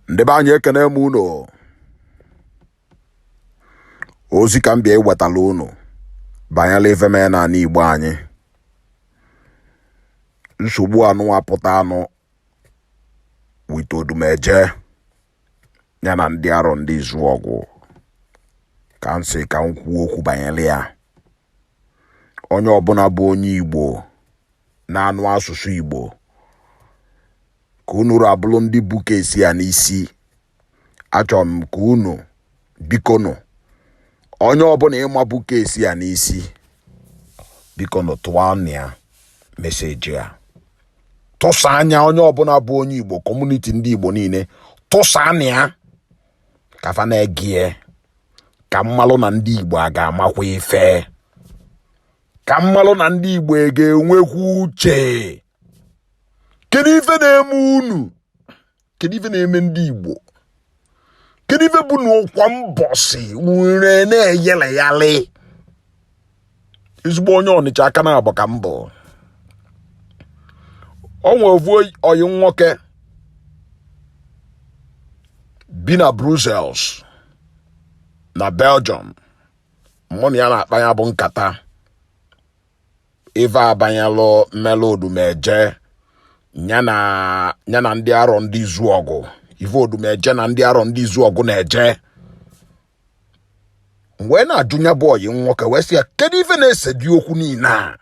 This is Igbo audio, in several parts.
Ndị be anyị, ekene m unu. Ozi ka m bịa iwetala unu banyere ife mee n'ala Igbo anyị. Nsogbu anụnwa pụta anụ with Odumeje ya na ndị Arọ Ndị Izuọgụ ka m sị ka m kwuo okwu banyere ya. Onye ọbụla bụ onye Igbo na-anụ asụsụ Igbo, ka unu abụrụ ndị bu case a n'isi, achọrọ m ka unu bikonụ, onye ọbụla ịma bu case a n'isi, bikonụ tụọ ya message a, tụsa anya onye ọbụla bụ onye Igbo, community ndị Igbo niile, tụsa anya ya ka fa na-egie, ka mmalụ na ndị Igbo a ga-amakwa ife, ka mmalụ na ndị Igbo ga-enwekwa uche. Kedu ife na-eme unu? Kedu ife na-eme ndị Igbo? Kedu ife bụ na ụkwa mbọsị nwere na-eyeleghalị? Ezigbo onye Ọnịcha aka na-abụ ka m bụ. O nwere ovu oyi nwoke bi na Brussels na Belgium, mụ na ya na-akpa ya bụ nkata ife abanyelụ mmelụ Odumeje ya na ndị Arọ Ndị Izuọgụ, ife Odumeje na ndị Arọ Ndị Izuọgụ na-eje. Wee na-ajụ ya bụ oyi nwoke, wee sị ya, kedu ife na-ese dị okwu niile a?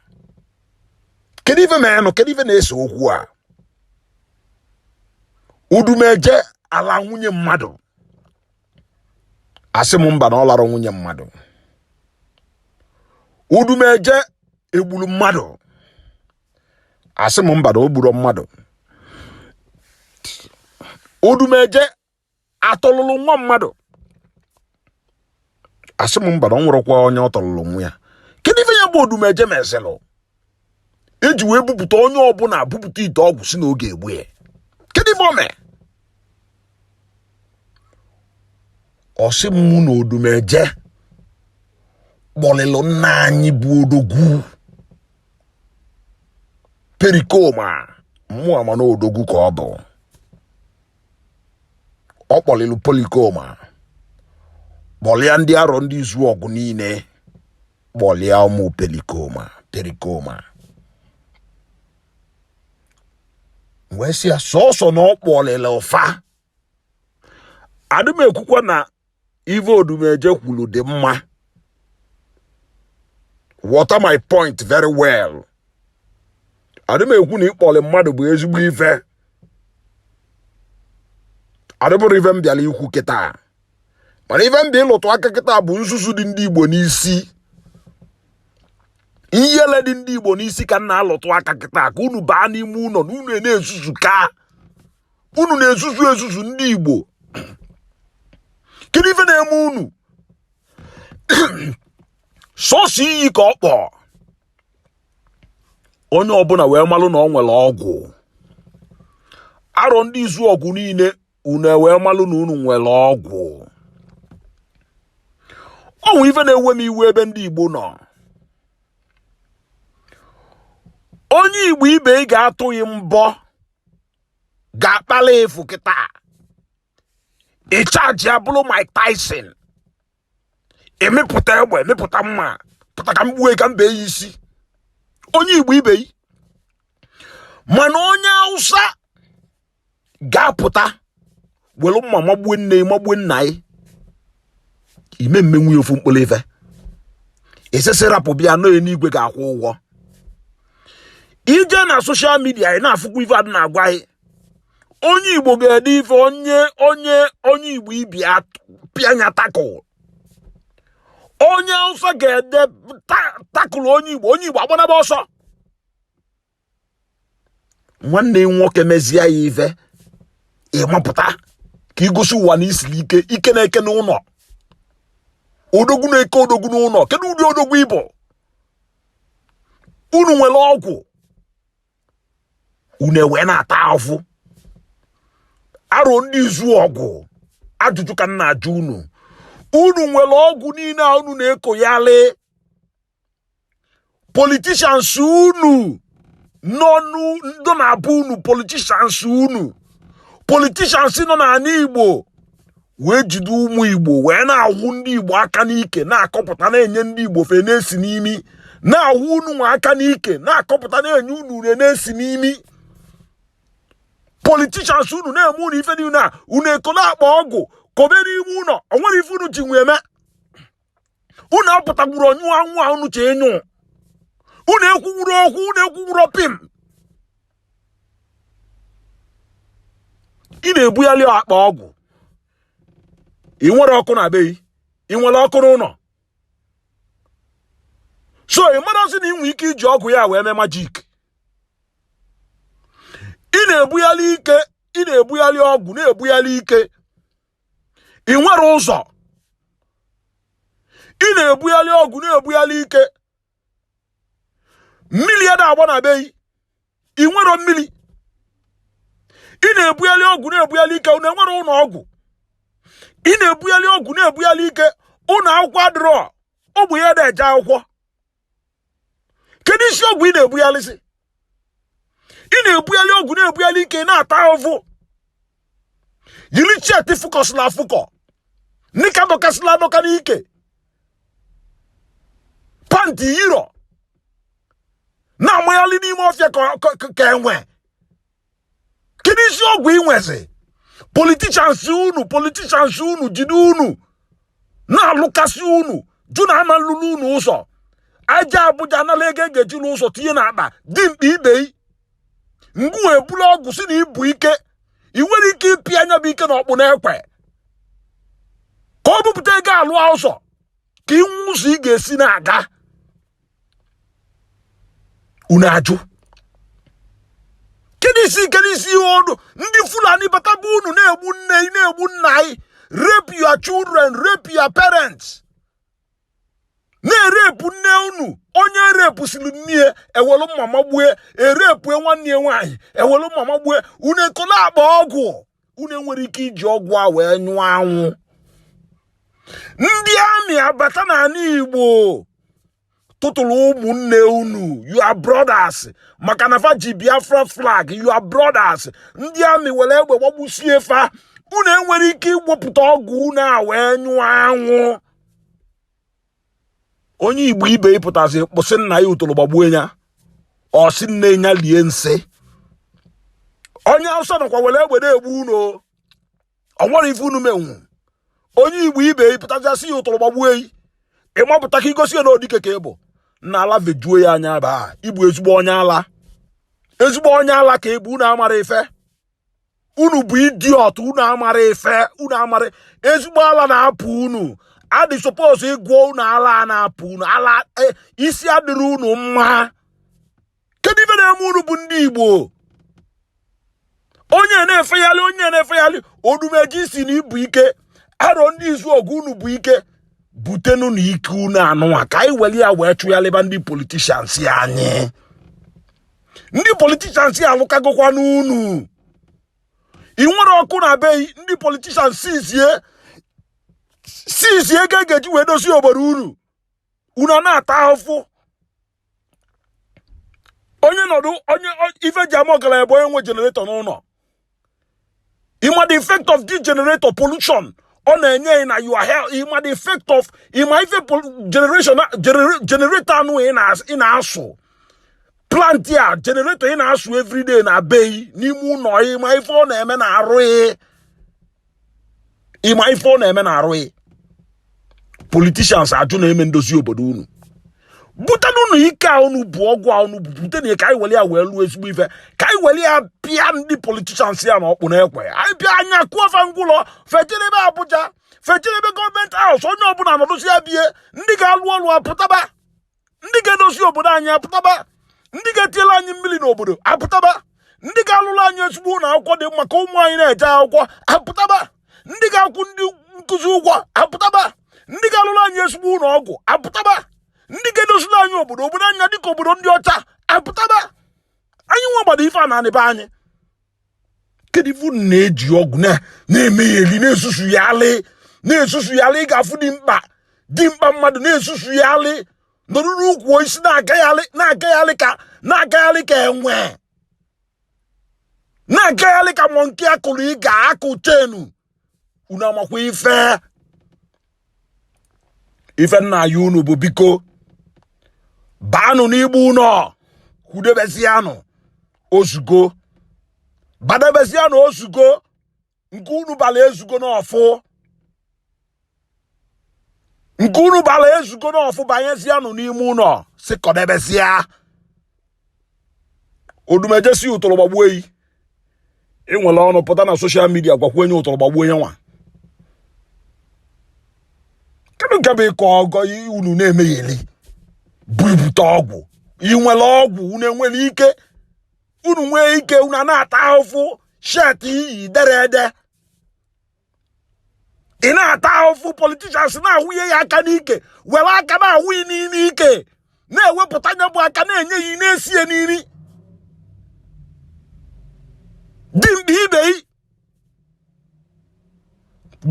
Kedu ife merenụ? Kedu ife na-ese okwu a? Odumeje ala nwunye mmadụ? Asị m mba, na ọ lara nwunye mmadụ. Odumeje egburu mmadụ? Asị m mba, na o gburu mmadụ. Odumeje atọlụlụ nwa mmadụ? Asị m mba, na ọ nwụrụkwa onye ọ tọlụlụ nwa ya. Kedu ife ya bụ Odumeje mezịlụ eji wee bupụta onye ọbụla bupụta ite ọgwụ si na oge egbu ya? Kedu ife o mee? Ọ sị m na Odumeje kpọlịlụ nna anyị bụ odogwu Pericoma, mmụọ ama na odogwu ka ọ bụ. Ọ kpọlịlụ Pericoma, kpọlịa ndị Arọ Ndị Izuọgụ niile, kpọlịa ụmụ Pericoma. Pericoma wee sị ya sọsọ na ọ kpọlịlụ fa. Adị m ekwukwa na ife Odumeje kwuru dị mma. Water my point very well. Adị m ekwu na ịkpọlị mmadụ bụ ezigbo ife, adịbụrụ ife m bịara ikwu kịta. Mana ife m bịa ịlụtụ aka kịta bụ nzuzu dị ndị Igbo n'isi, iyele dị ndị Igbo n'isi ka m na-alụtụ aka kịta, ka unu baa n'ime ụlọ na unu na-ezuzu, ka unu na-ezuzu ezuzu. Ndị Igbo, kedu ife na-eme unu? Sọsọ iyi ka ọ kpọọ onye ọbụla wee malụ na ọ nwere ọgwụ. Arọ Ndị Izuọgụ niile, unu wee malụ na unu nwere ọgwụ. Ọ nwe ife na-ewe m iwe ebe ndị Igbo nọ. Onye Igbo ibe ị ga-atụghị mbọ ga-akpali efu kịta ịchaji abụrụ Mike Tyson, emepụta egbe, emepụta mma, pụta ka m gbue, ka m bee ya isi. Onye Igbo ibe yi. Mana onye Hausa ga-apụta were mma magbue nne ya, magbue nna ya, ime mmenwu ya ofu mkpụrụ ife esesi rapụ bịa nọ n'igwe ga-akwụ ụgwọ. Ije na social media, ị na-afụkwa ife adị na-agwa gị. Onye Igbo ga-ede ife, onye onye onye Igbo ibe ya pịanya tackle. Onye Hausa ga-ede tackle onye Igbo, onye Igbo agbanaba ọsọ. Nwanne nwoke mezie ya ife, ịmapụta ka igosi ụwa na isiri ike, ike na-eke n'ụlọ, odogwu na-eke odogwu n'ụlọ. Kedu ụdị odogwu ịbụ? Unu nwere ọgwụ, unu ewee na-ata afụ. Arọ Ndị Izuọgụ, ajụjụ ka m na-ajụ unu. Unu nwere ọgwụ niile a unu na-ekoyalị politicians unu nọ na-abụ unu politicians unu. Politicians nọ n'ala Igbo wee jide ụmụ Igbo wee na-awụ ndị Igbo aka n'ike, na-akọpụta na-enye ndị Igbo fe na-esi n'imi, na-awụ unu nwa aka n'ike, na-akọpụta na-enye unu ure na-esi n'imi. Politicians unu na-eme unu ife niile a, unu ekolo akpa ọgwụ kobe n'ime ụlọ. O nwere ife unu ji nwe eme? Unu apụtagburu ọnyụ anwụ a unu chee nyụ. Unu ekwuwuru okwu, unu ekwuwuru pim. Ị na-ebugharị akpa ọgwụ, ị nwere ọkụ na be ị nwere ọkụ n'ụlọ, so ị marazi na ị nwere ike iji ọgwụ ya wee mee magic. Ị na-ebugharị ike, ị na-ebugharị ọgwụ, na-ebugharị ike, ị nwere ụzọ. Ị na-ebugharị ọgwụ, na-ebugharị ike, mmiri ada agba na be ị nwere mmiri. Ị na-ebugharị ọgwụ, na-ebugharị ike, unu enwere ụlọ ọgwụ. Ị na-ebugharị ọgwụ, na-ebugharị ike, ụlọ akwụkwọ adịrọ, ụmụ ya na-eje akwụkwọ. Kedu isi ọgwụ ị na-ebugharịsị? Ị na-ebugharị ọgwụ, na-ebugharị ike, na-ata ahụhụ, yiri shirt fụkọsịla afụkọ, knicker dọkasịla adọka n'ike, pant yiro, na-amaghalị n'ime ọfịa ka enwe. Kedu isi ọgwụ ị nwezi? Politicians unu, politicians unu jide unu na-alụkasị unu, jụ na ama nlụlụ unu ụzọ. Aja Abuja anala ego e ga-eji lụ ụzọ tinye n'akpa dimkpa ibe ngụ wee bulu ọgwụ si na ibu ike. Ị nwere ike ịpị anya bụ ike na ọkpụ na ekwe ka ọ bupụta ego alụ ụzọ ka ị nwee ụzọ ị ga-esi na-aga. Unu ajụ. Kedu isi, kedu isi ihe ọnụ ndị Fulani bata bụ unu na-egbu nne, na-egbu nna anyị, rape your children, rape your parents, na-erepụ nne unu. Onye repụsiri nne ya, ewelu mma magbue. Erepue nwanne ya nwaanyị, ewelu mma magbue. Unu ekola akpa ọgwụ, unu enwere ike iji ọgwụ a wee nyụọ anwụ. Ndị army abata n'ala Igbo tụtụrụ ụmụnne unu, your brothers, maka na fa ji Biafra flag, your brothers. Ndị army were egbe gbagbusie fa. Unu enwere ike iwepụta ọgwụ unu a wee nyụọ anwụ. Onye Igbo ibe ịpụtazi kpụsị nna ya utoro gbagbue ya, ọ sị nne ya lie nsị. Onye Awụsa nọkwa were egbe na-egbu unu, ọ nwere ife unu menwu. Onye Igbo ibe ịpụtazi asị ya ụtụrụ gbagbue yi, ịmapụta ka igosi ya na odike ka ị bụ na ala vejuo ya anya. Baa ịbụ ezigbo onye ala, ezigbo onye ala ka ị bụ. Unu amara ife, unu bụ idiot, unu amara ife, unu amara ezigbo ala na-apụ unu. Adị suppose ịgwọ unu ala a na-apụ unu ala, isi adịrị unu mma. Kedu ife na-eme unu bụ ndị Igbo? Onye na-efegharị, onye na-efegharị Odumeje si na ibu ike arọ ndị izu ọgụ unu bụ ike. Butenu na ike unu anụnwa ka anyị were ya wee chụgharịba ndị politicians anyị. Ndị politicians alụkagokwa n'unu. Ị nwere ọkụ na be ndị politicians sizie sizie ego e ga-eji wee dozie obodo unu. Unu na-ata ahụfụ. Onye nọdụ onye ife ji ama ọgaranya bụ onye nwe generator n'ụlọ. Ịma the effect of this generator pollution ọ na-enye na your health? Ịma the effect of, ịma ife generation generator anụ ị na-asụ plant ya, generator ị na-asụ everyday na be n'ime ụlọ, ịma ife ọ na-eme na arụ? Ịma ife ọ na-eme na arụ? Politicians ajụ na-eme ndozi obodo unu. Butenụ unu ike a unu bụ ọgwụ a unu bụ, bute ka anyị were ya wee lụọ ezigbo ife, ka anyị were ya pịa ndị politicians ya na ọkpụ na ekwe. Anyị pịa anya kụọ fa ngwụlọ, fejerebe Abuja, fejerebe government house. Onye ọbụla nọdụzi ya bie. Ndị ga-alụ ọlụ apụtaba, ndị ga-edozi obodo anyị apụtaba, ndị ga-etinyere anyị mmiri n'obodo apụtaba, ndị ga-alụrụ anyị ezigbo ụlọ akwụkwọ dị mma ka ụmụ anyị na-eje akwụkwọ apụtaba, ndị ga-akwụ ndị nkụzi ụgwọ apụtaba, ndị ga-alụrụ anyị ezigbo ụlọ ọgwụ apụtaba, ndị ga-edoziri anyị obodo, obodo anya dịka obodo ndị ọcha apụtaba. Anyị nwe gbado ife a na be anyị. Kedu ife unu na-eji ọgwụ na-eme ya eli, na-esusu ya alị, na-esusu ya alị? Ị ga-afụ dị mkpa, dị mkpa mmadụ na-esusu ya alị, nọrọ n'ukwu isi na-agagharị, na-agagharị ka na-agagharị ka enwe. Na-agagharị ka monkey akụrụ ị ga-akụ chenu. Unu amakwa ife ife m na-ayọ unu bụ biko baanụ n'ime ụnọ kwudebezianụ ozugo badebezianụ ozugo nke unu bala ezugo n'ọfụ nke unu bala ezugo n'ọfụ banyezianụ n'ime ụlọ si kọdebezia Odumeje si ụtụrụ gbagbuo eyi ị nwere ọnụ pụta na social media gwakwa onye ụtụrụ gbagbuo onye nwa kedu nke bụ ịkọ ọgọ unu na-emegheli bụ ibute ọgwụ ị nwere ọgwụ unu enwere ike unu nwee ike unu a na-ata ahụfụ shirt iyi dere ede ị na-ata ahụfụ politicians na-awụnye ya aka n'ike were aka na-awụnye n'ime ike na-ewepụta nya bụ aka na-enye ya na-esi ya n'iri dimkpa ibe yi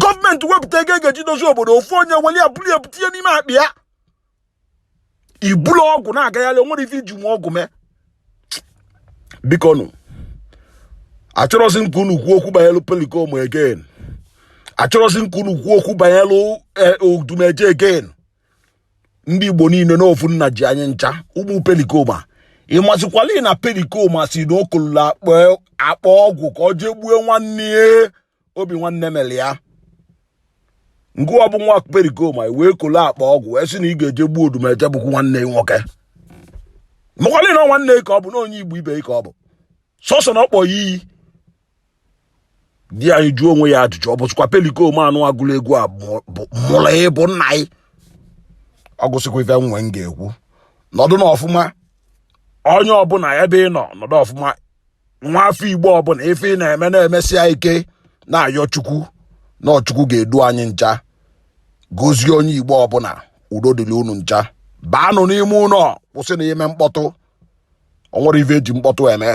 gọọmenti wepụta ego e ga-eji dozie obodo ofu onye were ya buru ya tinye n'ime akpa ya i bulu ọgwụ na-agagharị o nwere ife i ji nwe ọgwụ mee biko nụ achọrọzi m ka unu kwuo okwu banyelu Pericoma again achọrọzi m ka unu kwuo okwu banyelu eh, Odumeje again ndị Igbo niile n'ofu nna ji anyị ncha ụmụ Pericoma ị mazikwala na Pericoma si na o kolulu akpa ọgwụ ka ọ jee gbue nwanne ya obi nwanne mere ya ngụwa bụ nwa Pericoma wee kolo akpa ọgwụ wee sị na ị ga-eje gbuo Odumeje bụkwu nwanne nwoke makwala na nwanne ka ọ bụ na onye Igbo ibe ka ọ bụ sọsọ na ọ kpọ ya iyi di anyị jụọ onwe ya ajụjụ ọ bụzikwa Pericoma anụ agụlụ egwu a mụrụ ịbụ nna anyị ọ gụsịkwa ife nwe m ga-ekwu nọdụ n'ọfụma onye ọbụla ebe ị nọ nọdụ ọfụma nwa afọ igbo ọbụla ife ị na-eme na-emesia ike na-ayọ chukwu na chukwu ga-edu anyị ncha gozie onye igbo ọbụla udo dịrị unu ncha baanụ n'ime ụlọ kwụsịnụ ime mkpọtụ o nwere ife eji mkpọtụ eme.